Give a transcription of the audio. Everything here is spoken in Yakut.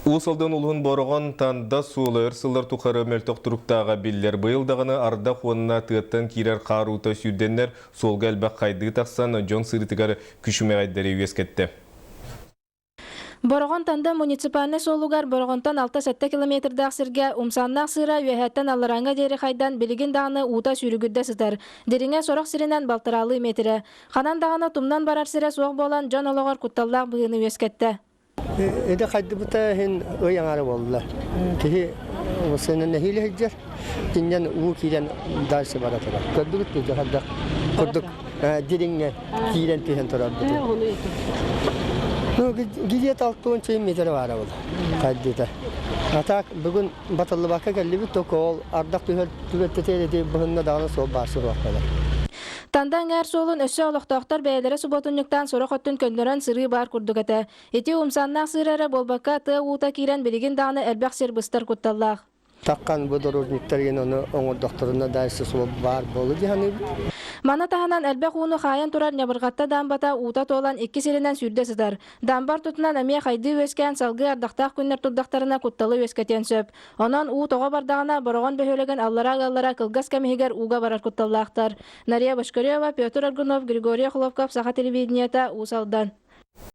Уус Алдан улууһун Бороҕон Танда суола өр сыллар тухары мөлтөх туруктааҕа биллэр. Быйыл даҕаны ардах уонна тыаттан киирэр хаар уута сүүрдэннэр, суолга элбэх хайдыы тахсан, дьон сырыытыгар күчүмэҕэйдэри үөскэттэ. Бороҕон Танда муниципальнай суолугар Бороҕонтон 6-7 километрдаах сиргэ Умсааннаах сыыра үөһээттэн алларааҥҥа диэри хайдан билигин даҕаны уута сүүрүгүрдэ сытар. Дириҥэ сорох сиринэн балтараалыы миэтирэ. Ханан даҕаны тумнан барар сирэ суох буолан дьон олоҕор кутталлаах быһыыны үөскэттэ. Эдэ хайдыбыта иһин ый аҥаара буолла. Киһи сынын нэһиилэ сылдьар. Кининэн уу киирэн дальше бара турар. Көрдүгүт дуу дьаһалдах курдук дириҥҥэ киирэн түһэн турарбыт. Ну, где-то 6 метр баара буолла хайдыта. А так бүгүн батыллыбакка кэллибит только ол ардах түһэр түбэлтэтэ ити быһынна даҕаны суол баар суох буолар. Танда эҥээр суолун өссө олохтоохтор бэйэлэрэ субуотунньуктаан сорох өттүн көннөрөн сырыы баар курдук этэ. Ити умсааннаах сыыр эрэ буолбакка, тыа уута киирэн билигин даҕаны элбэх сир быстар кутталлаах. Таккан бу дорожниктар диэн ону оҥордохторуна дальше суол баар буолу дии саныыбыт. Маны таһынан элбэх ууну хаайан турар Ньабырҕатта даамбата уута туолан икки сиринэн сүүрдэ сытар. Даамба ортотунан эмиэ хайдыы үөскээн салгыы ардахтаах күннэр турдахтарына кутталы үөскэтиэн сөп. Онон уу тоҕо бардаҕына Бороҕон бөһүөлэгин аллараа ыаллара кылгас кэм иһигэр ууга барар кутталлаахтар. Нария Бочкарева, Петр Аргунов, Григорий Охлопков, Саха телевидениета, Уус Алдан.